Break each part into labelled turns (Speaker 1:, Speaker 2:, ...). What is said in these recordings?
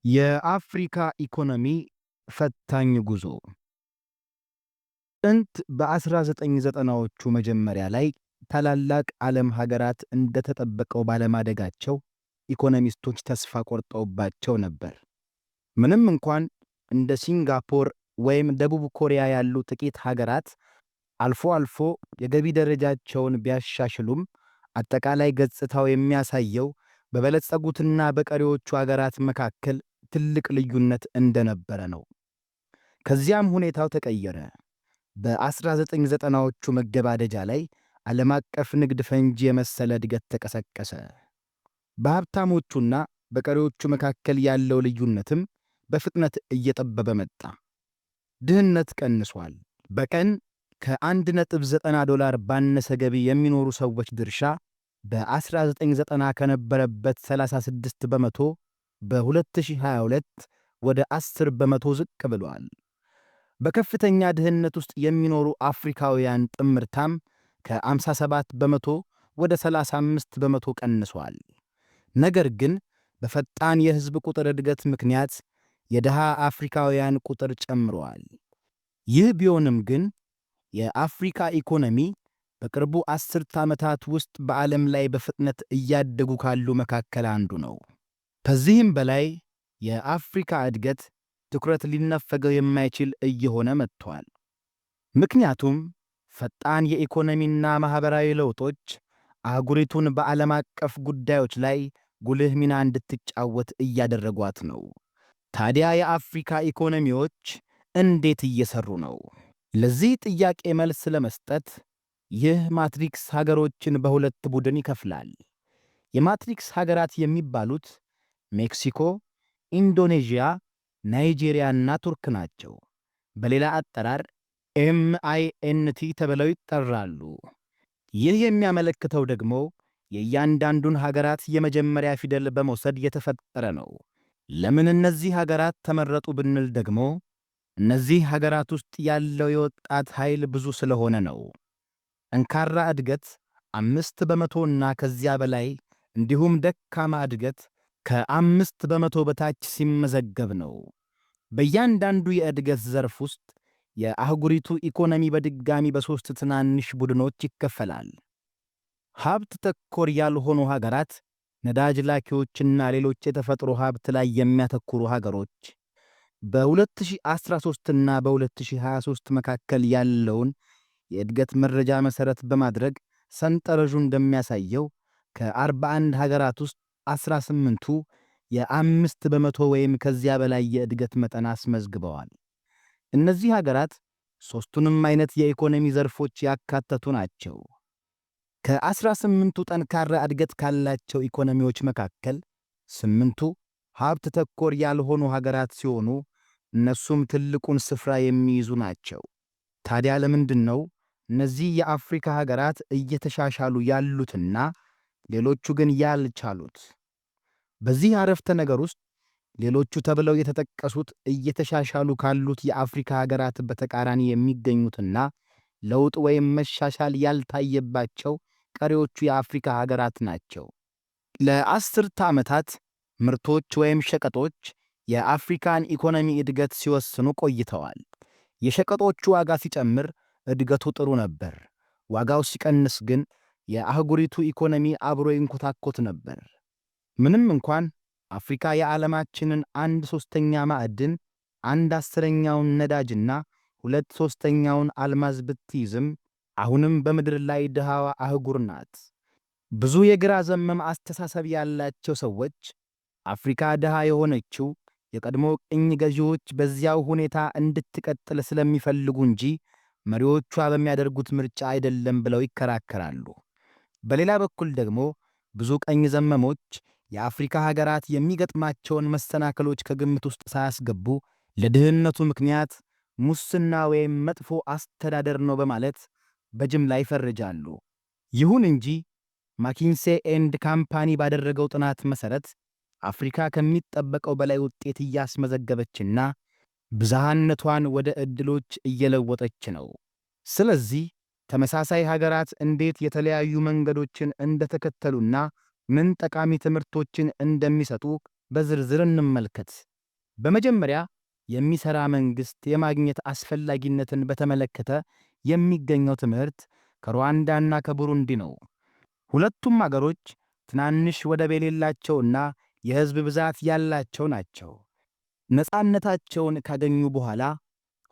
Speaker 1: የአፍሪካ ኢኮኖሚ ፈታኝ ጉዞ። ጥንት በ1990ዎቹ መጀመሪያ ላይ ታላላቅ ዓለም ሀገራት እንደተጠበቀው ባለማደጋቸው ኢኮኖሚስቶች ተስፋ ቆርጠውባቸው ነበር። ምንም እንኳን እንደ ሲንጋፖር ወይም ደቡብ ኮሪያ ያሉ ጥቂት ሀገራት አልፎ አልፎ የገቢ ደረጃቸውን ቢያሻሽሉም፣ አጠቃላይ ገጽታው የሚያሳየው በበለጸጉትና በቀሪዎቹ ሀገራት መካከል ትልቅ ልዩነት እንደነበረ ነው። ከዚያም ሁኔታው ተቀየረ። በ1990ዎቹ መገባደጃ ላይ ዓለም አቀፍ ንግድ ፈንጂ የመሰለ እድገት ተቀሰቀሰ። በሀብታሞቹና በቀሪዎቹ መካከል ያለው ልዩነትም በፍጥነት እየጠበበ መጣ። ድህነት ቀንሷል። በቀን ከ1.90 ዶላር ባነሰ ገቢ የሚኖሩ ሰዎች ድርሻ በ1990 ከነበረበት 36% በ2022 ወደ 10% ዝቅ ብሏል። በከፍተኛ ድህነት ውስጥ የሚኖሩ አፍሪካውያን ጥምርታም ከ57% ወደ 35% ቀንሷል። ነገር ግን በፈጣን የሕዝብ ቁጥር እድገት ምክንያት የድሃ አፍሪካውያን ቁጥር ጨምሯል። ይህ ቢሆንም ግን የአፍሪካ ኢኮኖሚ በቅርቡ አስርት ዓመታት ውስጥ በዓለም ላይ በፍጥነት እያደጉ ካሉ መካከል አንዱ ነው። ከዚህም በላይ የአፍሪካ እድገት ትኩረት ሊነፈገው የማይችል እየሆነ መጥቷል። ምክንያቱም ፈጣን የኢኮኖሚና ማኅበራዊ ለውጦች አህጉሪቱን በዓለም አቀፍ ጉዳዮች ላይ ጉልህ ሚና እንድትጫወት እያደረጓት ነው። ታዲያ የአፍሪካ ኢኮኖሚዎች እንዴት እየሰሩ ነው? ለዚህ ጥያቄ መልስ ለመስጠት ይህ matrix ሀገሮችን በሁለት ቡድን ይከፍላል። የ matrix ሀገራት የሚባሉት ሜክሲኮ፣ ኢንዶኔዥያ፣ ናይጄሪያ እና ቱርክ ናቸው። በሌላ አጠራር MINT ተብለው ይጠራሉ። ይህ የሚያመለክተው ደግሞ የእያንዳንዱን ሀገራት የመጀመሪያ ፊደል በመውሰድ የተፈጠረ ነው። ለምን እነዚህ ሀገራት ተመረጡ ብንል ደግሞ እነዚህ ሀገራት ውስጥ ያለው የወጣት ኃይል ብዙ ስለሆነ ነው። ጠንካራ እድገት 5% እና ከዚያ በላይ እንዲሁም ደካማ እድገት ከ5% በታች ሲመዘገብ ነው። በእያንዳንዱ የእድገት ዘርፍ ውስጥ የአህጉሪቱ ኢኮኖሚ በድጋሚ በሦስት ትናንሽ ቡድኖች ይከፈላል። ሀብት ተኮር ያልሆኑ ሀገራት፣ ነዳጅ ላኪዎችና ሌሎች የተፈጥሮ ሀብት ላይ የሚያተኩሩ ሀገሮች። በ2013 እና በ2023 መካከል ያለውን የእድገት መረጃ መሠረት በማድረግ ሰንጠረዡ እንደሚያሳየው ከ41 ሀገራት ውስጥ 18ቱ የ5% ወይም ከዚያ በላይ የእድገት መጠን አስመዝግበዋል። እነዚህ ሀገራት ሦስቱንም አይነት የኢኮኖሚ ዘርፎች ያካተቱ ናቸው። ከ18ቱ ጠንካራ እድገት ካላቸው ኢኮኖሚዎች መካከል ስምንቱ ሀብት ተኮር ያልሆኑ ሀገራት ሲሆኑ እነሱም ትልቁን ስፍራ የሚይዙ ናቸው። ታዲያ ለምንድን ነው እነዚህ የአፍሪካ ሀገራት እየተሻሻሉ ያሉትና ሌሎቹ ግን ያልቻሉት? በዚህ አረፍተ ነገር ውስጥ ሌሎቹ ተብለው የተጠቀሱት እየተሻሻሉ ካሉት የአፍሪካ ሀገራት በተቃራኒ የሚገኙትና ለውጥ ወይም መሻሻል ያልታየባቸው ቀሪዎቹ የአፍሪካ ሀገራት ናቸው። ለአስርተ ዓመታት ምርቶች ወይም ሸቀጦች የአፍሪካን ኢኮኖሚ እድገት ሲወስኑ ቆይተዋል። የሸቀጦቹ ዋጋ ሲጨምር እድገቱ ጥሩ ነበር። ዋጋው ሲቀንስ ግን የአህጉሪቱ ኢኮኖሚ አብሮ ይንኮታኮት ነበር። ምንም እንኳን አፍሪካ የዓለማችንን አንድ ሦስተኛ ማዕድን፣ አንድ አስረኛውን ነዳጅና ሁለት ሦስተኛውን አልማዝ ብትይዝም አሁንም በምድር ላይ ድሃዋ አህጉር ናት። ብዙ የግራ ዘመም አስተሳሰብ ያላቸው ሰዎች አፍሪካ ድሃ የሆነችው የቀድሞ ቅኝ ገዢዎች በዚያው ሁኔታ እንድትቀጥል ስለሚፈልጉ እንጂ መሪዎቿ በሚያደርጉት ምርጫ አይደለም ብለው ይከራከራሉ። በሌላ በኩል ደግሞ ብዙ ቀኝ ዘመሞች የአፍሪካ ሀገራት የሚገጥማቸውን መሰናክሎች ከግምት ውስጥ ሳያስገቡ ለድህነቱ ምክንያት ሙስና ወይም መጥፎ አስተዳደር ነው በማለት በጅምላ ይፈርጃሉ። ይሁን እንጂ McKinsey and Company ባደረገው ጥናት መሠረት አፍሪካ ከሚጠበቀው በላይ ውጤት እያስመዘገበችና ብዝሃነቷን ወደ ዕድሎች እየለወጠች ነው። ስለዚህ ተመሳሳይ ሀገራት እንዴት የተለያዩ መንገዶችን እንደተከተሉና ምን ጠቃሚ ትምህርቶችን እንደሚሰጡ በዝርዝር እንመልከት። በመጀመሪያ የሚሰራ መንግስት የማግኘት አስፈላጊነትን በተመለከተ የሚገኘው ትምህርት ከሩዋንዳና ከቡሩንዲ ነው። ሁለቱም አገሮች ትናንሽ ወደብ የሌላቸውና የሕዝብ ብዛት ያላቸው ናቸው። ነፃነታቸውን ካገኙ በኋላ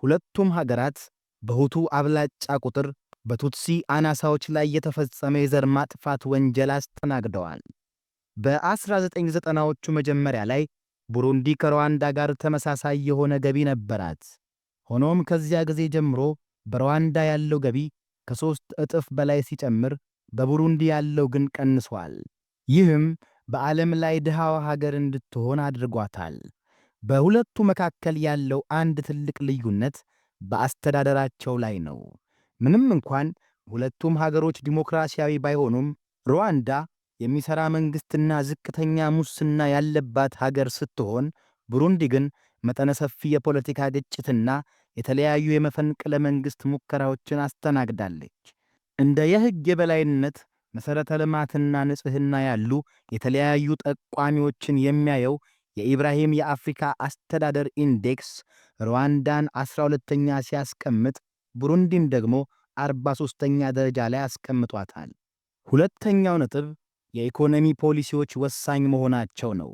Speaker 1: ሁለቱም ሀገራት በሁቱ አብላጫ ቁጥር በቱትሲ አናሳዎች ላይ የተፈጸመ የዘር ማጥፋት ወንጀል አስተናግደዋል። በ1990ዎቹ መጀመሪያ ላይ ቡሩንዲ ከሩዋንዳ ጋር ተመሳሳይ የሆነ ገቢ ነበራት። ሆኖም ከዚያ ጊዜ ጀምሮ በሩዋንዳ ያለው ገቢ ከ3 እጥፍ በላይ ሲጨምር፣ በቡሩንዲ ያለው ግን ቀንሷል። ይህም በዓለም ላይ ድሃዋ ሀገር እንድትሆን አድርጓታል። በሁለቱ መካከል ያለው አንድ ትልቅ ልዩነት በአስተዳደራቸው ላይ ነው። ምንም እንኳን ሁለቱም ሀገሮች ዲሞክራሲያዊ ባይሆኑም፣ ሩዋንዳ የሚሰራ መንግስትና ዝቅተኛ ሙስና ያለባት ሀገር ስትሆን፣ ቡሩንዲ ግን መጠነ ሰፊ የፖለቲካ ግጭትና የተለያዩ የመፈንቅለ መንግስት ሙከራዎችን አስተናግዳለች። እንደ የሕግ የበላይነት፣ መሠረተ ልማትና ንጽህና ያሉ የተለያዩ ጠቋሚዎችን የሚያየው የኢብራሂም የአፍሪካ አስተዳደር ኢንዴክስ ሩዋንዳን 12ኛ ሲያስቀምጥ፣ ቡሩንዲን ደግሞ 43ኛ ደረጃ ላይ አስቀምጧታል። ሁለተኛው ነጥብ የኢኮኖሚ ፖሊሲዎች ወሳኝ መሆናቸው ነው።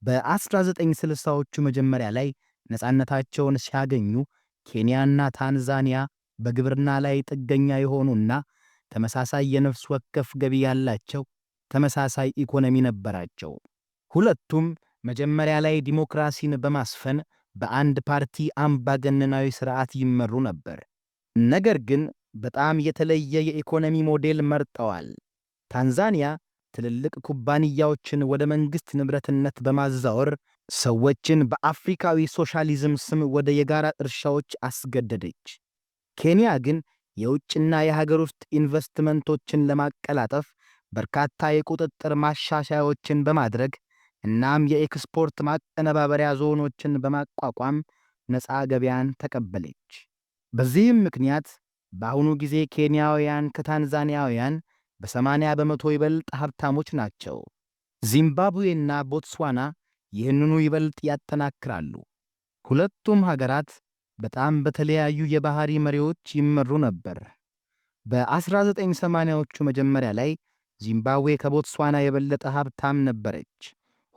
Speaker 1: በ1960ዎቹ መጀመሪያ ላይ ነፃነታቸውን ሲያገኙ ኬንያና ታንዛኒያ በግብርና ላይ ጥገኛ የሆኑና ተመሳሳይ የነፍስ ወከፍ ገቢ ያላቸው ተመሳሳይ ኢኮኖሚ ነበራቸው። ሁለቱም መጀመሪያ ላይ ዲሞክራሲን በማስፈን በአንድ ፓርቲ አምባገነናዊ ሥርዓት ይመሩ ነበር። ነገር ግን በጣም የተለየ የኢኮኖሚ ሞዴል መርጠዋል። ታንዛኒያ ትልልቅ ኩባንያዎችን ወደ መንግሥት ንብረትነት በማዛወር ሰዎችን በአፍሪካዊ ሶሻሊዝም ስም ወደ የጋራ እርሻዎች አስገደደች። ኬንያ ግን የውጭና የሀገር ውስጥ ኢንቨስትመንቶችን ለማቀላጠፍ በርካታ የቁጥጥር ማሻሻያዎችን በማድረግ እናም የኤክስፖርት ማቀነባበሪያ ዞኖችን በማቋቋም ነፃ ገበያን ተቀበለች። በዚህም ምክንያት በአሁኑ ጊዜ ኬንያውያን ከታንዛኒያውያን በ80% ይበልጥ ሀብታሞች ናቸው። ዚምባብዌና ቦትስዋና ይህንኑ ይበልጥ ያጠናክራሉ። ሁለቱም ሀገራት በጣም በተለያዩ የባህሪ መሪዎች ይመሩ ነበር። በ1980ዎቹ መጀመሪያ ላይ ዚምባብዌ ከቦትስዋና የበለጠ ሀብታም ነበረች።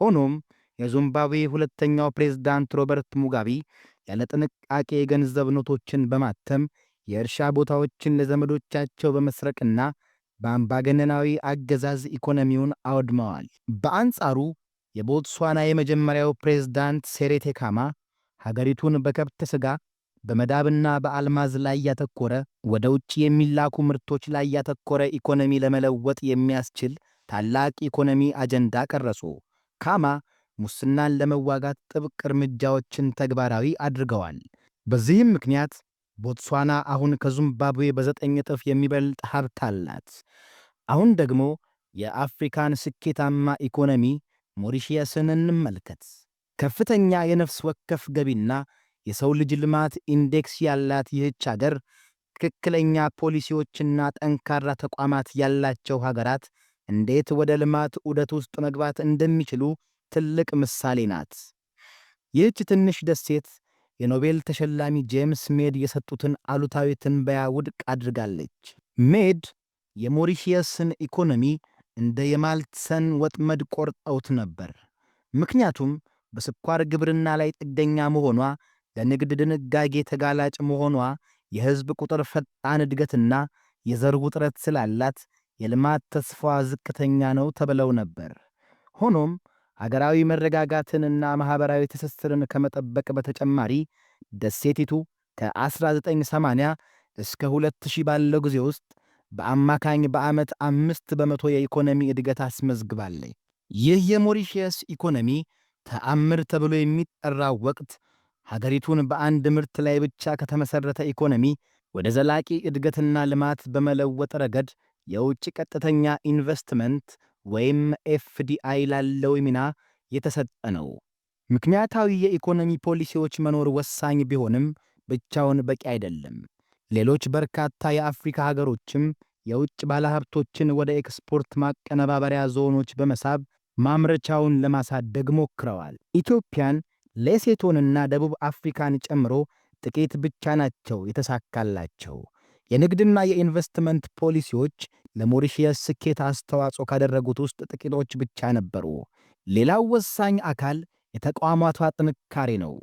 Speaker 1: ሆኖም የዚምባብዌ ሁለተኛው ፕሬዝዳንት ሮበርት ሙጋቤ ያለ ጥንቃቄ የገንዘብ ኖቶችን በማተም፣ የእርሻ ቦታዎችን ለዘመዶቻቸው በመስረቅና በአምባገነናዊ አገዛዝ ኢኮኖሚውን አውድመዋል። በአንጻሩ የቦትስዋና የመጀመሪያው ፕሬዝዳንት ሴሬቴ ካማ ሀገሪቱን በከብት ሥጋ፣ በመዳብና በአልማዝ ላይ ያተኮረ፣ ወደ ውጭ የሚላኩ ምርቶች ላይ ያተኮረ ኢኮኖሚ ለመለወጥ የሚያስችል ታላቅ ኢኮኖሚ አጀንዳ ቀረጹ። ካማ ሙስናን ለመዋጋት ጥብቅ እርምጃዎችን ተግባራዊ አድርገዋል። በዚህም ምክንያት ቦትስዋና አሁን ከዚምባብዌ በ9 እጥፍ የሚበልጥ ሀብት አላት። አሁን ደግሞ የአፍሪካን ስኬታማ ኢኮኖሚ ሞሪሺየስን እንመልከት። ከፍተኛ የነፍስ ወከፍ ገቢና የሰው ልጅ ልማት ኢንዴክስ ያላት ይህች አገር ትክክለኛ ፖሊሲዎችና ጠንካራ ተቋማት ያላቸው ሀገራት እንዴት ወደ ልማት ዑደት ውስጥ መግባት እንደሚችሉ ትልቅ ምሳሌ ናት። ይህች ትንሽ ደሴት የኖቤል ተሸላሚ ጄምስ ሜድ የሰጡትን አሉታዊ ትንበያ ውድቅ አድርጋለች። ሜድ የሞሪሺየስን ኢኮኖሚ እንደ የማልተስን ወጥመድ ቆርጠውት ነበር። ምክንያቱም በስኳር ግብርና ላይ ጥገኛ መሆኗ፣ ለንግድ ድንጋጌ ተጋላጭ መሆኗ፣ የሕዝብ ቁጥር ፈጣን እድገትና የዘር ውጥረት ስላላት የልማት ተስፋዋ ዝቅተኛ ነው ተብለው ነበር። ሆኖም አገራዊ መረጋጋትንና ማኅበራዊ ትስስርን ከመጠበቅ በተጨማሪ ደሴቲቱ ከ1980 እስከ 2000 ባለው ጊዜ ውስጥ በአማካኝ በዓመት 5% የኢኮኖሚ እድገት አስመዝግባለች። ይህ የሞሪሺየስ ኢኮኖሚ ተአምር ተብሎ የሚጠራው ወቅት ሀገሪቱን በአንድ ምርት ላይ ብቻ ከተመሠረተ ኢኮኖሚ ወደ ዘላቂ እድገትና ልማት በመለወጥ ረገድ የውጭ ቀጥተኛ ኢንቨስትመንት ወይም FDI ላለው ሚና የተሰጠ ነው። ምክንያታዊ የኢኮኖሚ ፖሊሲዎች መኖር ወሳኝ ቢሆንም ብቻውን በቂ አይደለም። ሌሎች በርካታ የአፍሪካ ሀገሮችም የውጭ ባለሀብቶችን ወደ ኤክስፖርት ማቀነባበሪያ ዞኖች በመሳብ ማምረቻውን ለማሳደግ ሞክረዋል። ኢትዮጵያን ሌሴቶንና ደቡብ አፍሪካን ጨምሮ ጥቂት ብቻ ናቸው የተሳካላቸው። የንግድና የኢንቨስትመንት ፖሊሲዎች ለሞሪሺየስ ስኬት አስተዋጽኦ ካደረጉት ውስጥ ጥቂቶች ብቻ ነበሩ። ሌላው ወሳኝ አካል የተቋማቷ ጥንካሬ ነው።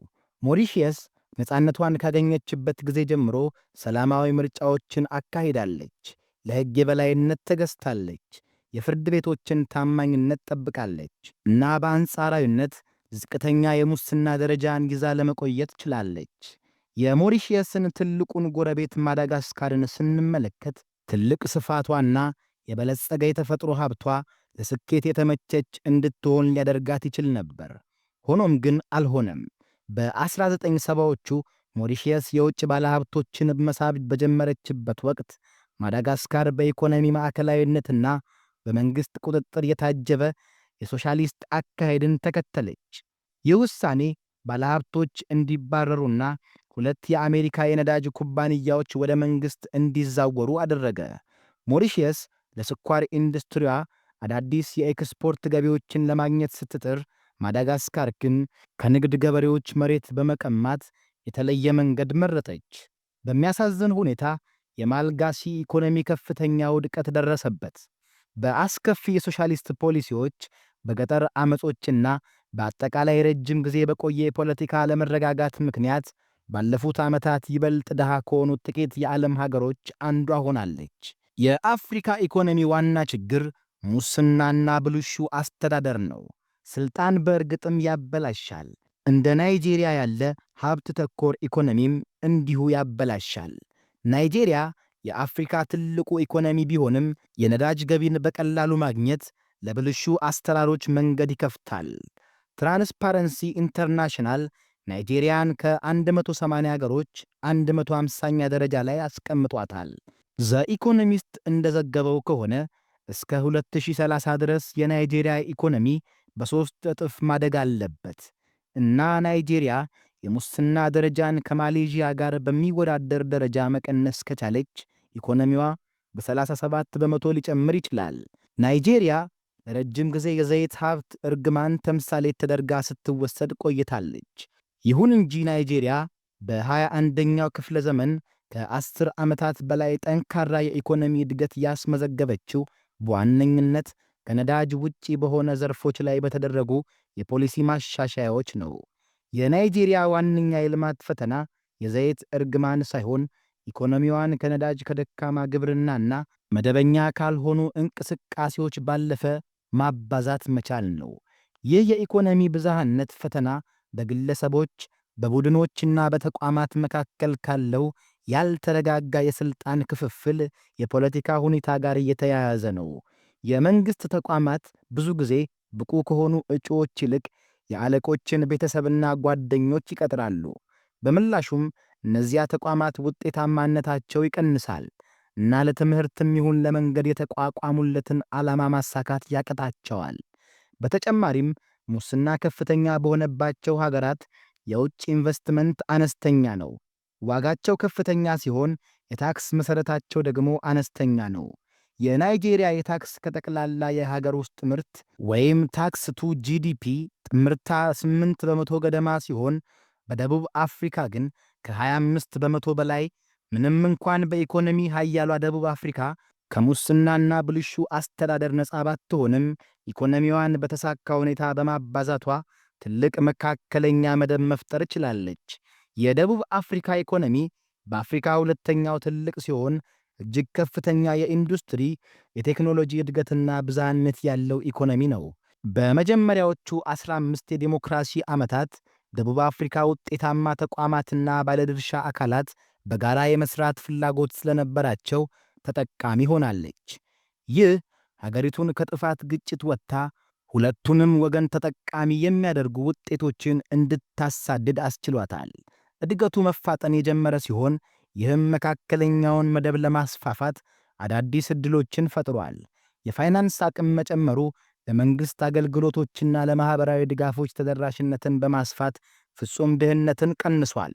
Speaker 1: ሞሪሺየስ ነፃነቷን ካገኘችበት ጊዜ ጀምሮ ሰላማዊ ምርጫዎችን አካሂዳለች። ለሕግ የበላይነት ተገዝታለች። የፍርድ ቤቶችን ታማኝነት ጠብቃለች እና በአንጻራዊነት ዝቅተኛ የሙስና ደረጃን ይዛ ለመቆየት ችላለች። የሞሪሺየስን ትልቁን ጎረቤት ማዳጋስካርን ስንመለከት ትልቅ ስፋቷና የበለጸገ የተፈጥሮ ሀብቷ ለስኬት የተመቸች እንድትሆን ሊያደርጋት ይችል ነበር። ሆኖም ግን አልሆነም። በ1970ዎቹ ሞሪሺየስ የውጭ ባለሀብቶችን መሳብ በጀመረችበት ወቅት ማዳጋስካር በኢኮኖሚ ማዕከላዊነትና በመንግሥት ቁጥጥር የታጀበ የሶሻሊስት አካሄድን ተከተለች። ይህ ውሳኔ ባለሀብቶች እንዲባረሩና ሁለት የአሜሪካ የነዳጅ ኩባንያዎች ወደ መንግሥት እንዲዛወሩ አደረገ። ሞሪሺየስ ለስኳር ኢንዱስትሪዋ አዳዲስ የኤክስፖርት ገቢዎችን ለማግኘት ስትጥር፣ ማዳጋስካር ግን ከንግድ ገበሬዎች መሬት በመቀማት የተለየ መንገድ መረጠች። በሚያሳዝን ሁኔታ የማልጋሲ ኢኮኖሚ ከፍተኛ ውድቀት ደረሰበት። በአስከፊ የሶሻሊስት ፖሊሲዎች፣ በገጠር አመጾችና በአጠቃላይ ረጅም ጊዜ በቆየ የፖለቲካ አለመረጋጋት ምክንያት ባለፉት ዓመታት ይበልጥ ድሃ ከሆኑት ጥቂት የዓለም ሀገሮች አንዷ ሆናለች። የአፍሪካ ኢኮኖሚ ዋና ችግር ሙስናና ብልሹ አስተዳደር ነው። ስልጣን በእርግጥም ያበላሻል። እንደ ናይጄሪያ ያለ ሀብት ተኮር ኢኮኖሚም እንዲሁ ያበላሻል። ናይጄሪያ የአፍሪካ ትልቁ ኢኮኖሚ ቢሆንም የነዳጅ ገቢን በቀላሉ ማግኘት ለብልሹ አሰራሮች መንገድ ይከፍታል። ትራንስፓረንሲ ኢንተርናሽናል ናይጄሪያን ከ180 ሀገሮች 150ኛ ደረጃ ላይ አስቀምጧታል። ዘ ኢኮኖሚስት እንደዘገበው ከሆነ እስከ 2030 ድረስ የናይጄሪያ ኢኮኖሚ በሦስት እጥፍ ማደግ አለበት እና ናይጄሪያ የሙስና ደረጃን ከማሌዥያ ጋር በሚወዳደር ደረጃ መቀነስ ከቻለች ኢኮኖሚዋ በ37% ሊጨምር ይችላል። ናይጄሪያ ለረጅም ጊዜ የዘይት ሀብት እርግማን ተምሳሌት ተደርጋ ስትወሰድ ቆይታለች። ይሁን እንጂ ናይጄሪያ በ21ኛው ክፍለ ዘመን ከ10 ዓመታት በላይ ጠንካራ የኢኮኖሚ እድገት ያስመዘገበችው በዋነኝነት ከነዳጅ ውጪ በሆነ ዘርፎች ላይ በተደረጉ የፖሊሲ ማሻሻያዎች ነው። የናይጄሪያ ዋነኛ የልማት ፈተና የዘይት እርግማን ሳይሆን ኢኮኖሚዋን ከነዳጅ፣ ከደካማ ግብርናና መደበኛ ካልሆኑ እንቅስቃሴዎች ባለፈ ማባዛት መቻል ነው። ይህ የኢኮኖሚ ብዝሃነት ፈተና በግለሰቦች፣ በቡድኖችና በተቋማት መካከል ካለው ያልተረጋጋ የሥልጣን ክፍፍል የፖለቲካ ሁኔታ ጋር እየተያያዘ ነው። የመንግሥት ተቋማት ብዙ ጊዜ ብቁ ከሆኑ እጩዎች ይልቅ የአለቆችን ቤተሰብና ጓደኞች ይቀጥራሉ። በምላሹም እነዚያ ተቋማት ውጤታማነታቸው ይቀንሳል እና ለትምህርትም ይሁን ለመንገድ የተቋቋሙለትን ዓላማ ማሳካት ያቅታቸዋል። በተጨማሪም ሙስና ከፍተኛ በሆነባቸው ሀገራት የውጭ ኢንቨስትመንት አነስተኛ ነው። ዋጋቸው ከፍተኛ ሲሆን የታክስ መሠረታቸው ደግሞ አነስተኛ ነው። የናይጄሪያ የታክስ ከጠቅላላ የሀገር ውስጥ ምርት ወይም tax to GDP ጥምርታ 8% ገደማ ሲሆን በደቡብ አፍሪካ ግን ከ25% በላይ። ምንም እንኳን በኢኮኖሚ ሀያሏ ደቡብ አፍሪካ ከሙስናና ብልሹ አስተዳደር ነፃ ባትሆንም ኢኮኖሚዋን በተሳካ ሁኔታ በማባዛቷ ትልቅ መካከለኛ መደብ መፍጠር ችላለች። የደቡብ አፍሪካ ኢኮኖሚ በአፍሪካ ሁለተኛው ትልቅ ሲሆን እጅግ ከፍተኛ የኢንዱስትሪ፣ የቴክኖሎጂ እድገትና ብዝሃነት ያለው ኢኮኖሚ ነው። በመጀመሪያዎቹ 15 የዲሞክራሲ ዓመታት ደቡብ አፍሪካ ውጤታማ ተቋማትና ባለድርሻ አካላት በጋራ የመስራት ፍላጎት ስለነበራቸው ተጠቃሚ ሆናለች። ይህ ሀገሪቱን ከጥፋት ግጭት ወጥታ ሁለቱንም ወገን ተጠቃሚ የሚያደርጉ ውጤቶችን እንድታሳድድ አስችሏታል። እድገቱ መፋጠን የጀመረ ሲሆን ይህም መካከለኛውን መደብ ለማስፋፋት አዳዲስ ዕድሎችን ፈጥሯል። የፋይናንስ አቅም መጨመሩ ለመንግሥት አገልግሎቶችና ለማኅበራዊ ድጋፎች ተደራሽነትን በማስፋት ፍጹም ድህነትን ቀንሷል።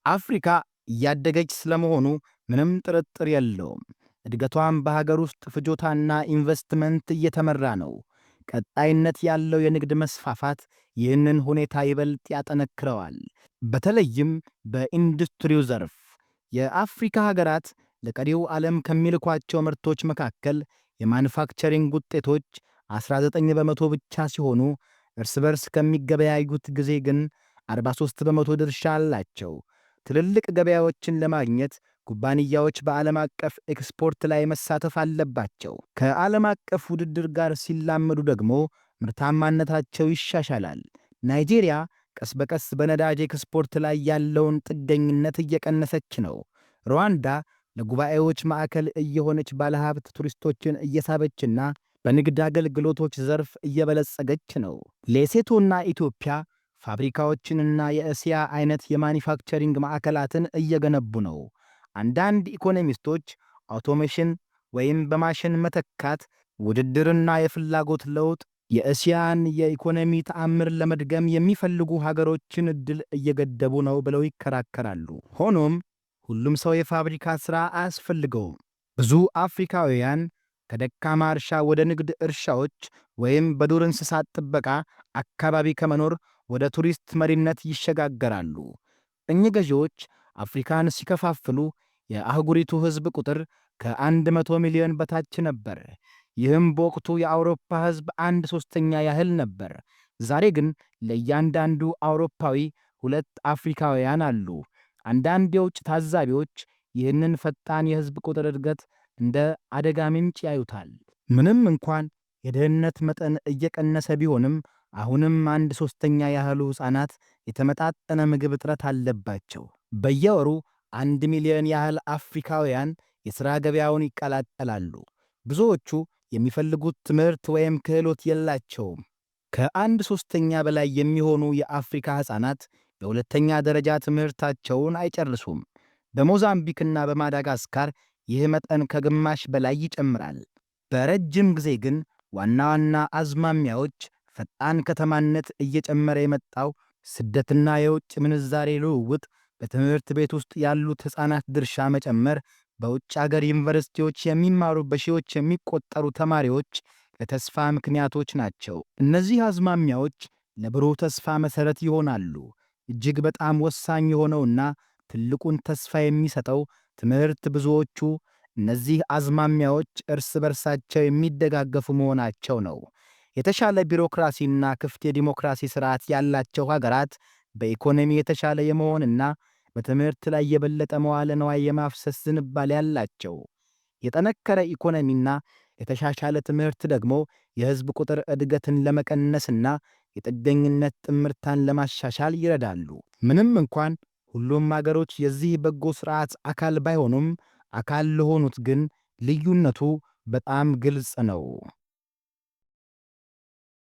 Speaker 1: አፍሪካ እያደገች ስለመሆኑ ምንም ጥርጥር የለውም። እድገቷም በሀገር ውስጥ ፍጆታና ኢንቨስትመንት እየተመራ ነው። ቀጣይነት ያለው የንግድ መስፋፋት ይህንን ሁኔታ ይበልጥ ያጠነክረዋል። በተለይም በኢንዱስትሪው ዘርፍ የአፍሪካ ሀገራት ለቀሪው ዓለም ከሚልኳቸው ምርቶች መካከል የማኑፋክቸሪንግ ውጤቶች 19% ብቻ ሲሆኑ እርስ በርስ ከሚገበያዩት ጊዜ ግን 43% ድርሻ አላቸው። ትልልቅ ገበያዎችን ለማግኘት ኩባንያዎች በዓለም አቀፍ ኤክስፖርት ላይ መሳተፍ አለባቸው። ከዓለም አቀፍ ውድድር ጋር ሲላመዱ ደግሞ ምርታማነታቸው ይሻሻላል። ናይጄሪያ ቀስ በቀስ በነዳጅ ኤክስፖርት ላይ ያለውን ጥገኝነት እየቀነሰች ነው። ሩዋንዳ ለጉባኤዎች ማዕከል እየሆነች ባለሀብት ቱሪስቶችን እየሳበችና በንግድ አገልግሎቶች ዘርፍ እየበለጸገች ነው። ሌሴቶና ኢትዮጵያ ፋብሪካዎችንና የእስያ አይነት የማኒፋክቸሪንግ ማዕከላትን እየገነቡ ነው። አንዳንድ ኢኮኖሚስቶች automation ወይም በማሽን መተካት ውድድርና የፍላጎት ለውጥ የእስያን የኢኮኖሚ ተአምር ለመድገም የሚፈልጉ ሀገሮችን ዕድል እየገደቡ ነው ብለው ይከራከራሉ። ሆኖም ሁሉም ሰው የፋብሪካ ሥራ አያስፈልገውም። ብዙ አፍሪካውያን ከደካማ እርሻ ወደ ንግድ እርሻዎች ወይም በዱር እንስሳት ጥበቃ አካባቢ ከመኖር ወደ ቱሪስት መሪነት ይሸጋገራሉ። ቅኝ ገዢዎች አፍሪካን ሲከፋፍሉ የአህጉሪቱ ሕዝብ ቁጥር ከ100 ሚሊዮን በታች ነበር። ይህም በወቅቱ የአውሮፓ ሕዝብ አንድ ሦስተኛ ያህል ነበር። ዛሬ ግን ለእያንዳንዱ አውሮፓዊ ሁለት አፍሪካውያን አሉ። አንዳንድ የውጭ ታዛቢዎች ይህንን ፈጣን የሕዝብ ቁጥር እድገት እንደ አደጋ ምንጭ ያዩታል። ምንም እንኳን የድህነት መጠን እየቀነሰ ቢሆንም አሁንም አንድ ሦስተኛ ያህሉ ሕፃናት የተመጣጠነ ምግብ እጥረት አለባቸው። በየወሩ 1 ሚሊዮን ያህል አፍሪካውያን የሥራ ገበያውን ይቀላቀላሉ። ብዙዎቹ የሚፈልጉት ትምህርት ወይም ክህሎት የላቸውም። ከአንድ ሦስተኛ በላይ የሚሆኑ የአፍሪካ ሕፃናት የሁለተኛ ደረጃ ትምህርታቸውን አይጨርሱም። በሞዛምቢክና በማዳጋስካር ይህ መጠን ከግማሽ በላይ ይጨምራል። በረጅም ጊዜ ግን ዋና ዋና አዝማሚያዎች ፈጣን ከተማነት፣ እየጨመረ የመጣው ስደትና የውጭ ምንዛሬ ልውውጥ፣ በትምህርት ቤት ውስጥ ያሉት ሕፃናት ድርሻ መጨመር፣ በውጭ አገር ዩኒቨርሲቲዎች የሚማሩ በሺዎች የሚቆጠሩ ተማሪዎች ለተስፋ ምክንያቶች ናቸው። እነዚህ አዝማሚያዎች ለብሩህ ተስፋ መሠረት ይሆናሉ። እጅግ በጣም ወሳኝ የሆነውና ትልቁን ተስፋ የሚሰጠው ትምህርት ብዙዎቹ እነዚህ አዝማሚያዎች እርስ በርሳቸው የሚደጋገፉ መሆናቸው ነው። የተሻለ ቢሮክራሲና ክፍት የዲሞክራሲ ሥርዓት ያላቸው ሀገራት በኢኮኖሚ የተሻለ የመሆንና በትምህርት ላይ የበለጠ መዋለ ንዋይ የማፍሰስ ዝንባሌ አላቸው። የጠነከረ ኢኮኖሚና የተሻሻለ ትምህርት ደግሞ የሕዝብ ቁጥር እድገትን ለመቀነስና የጥገኝነት ጥምርታን ለማሻሻል ይረዳሉ። ምንም እንኳን ሁሉም አገሮች የዚህ በጎ ሥርዓት አካል ባይሆኑም፣ አካል ለሆኑት ግን ልዩነቱ በጣም ግልጽ ነው።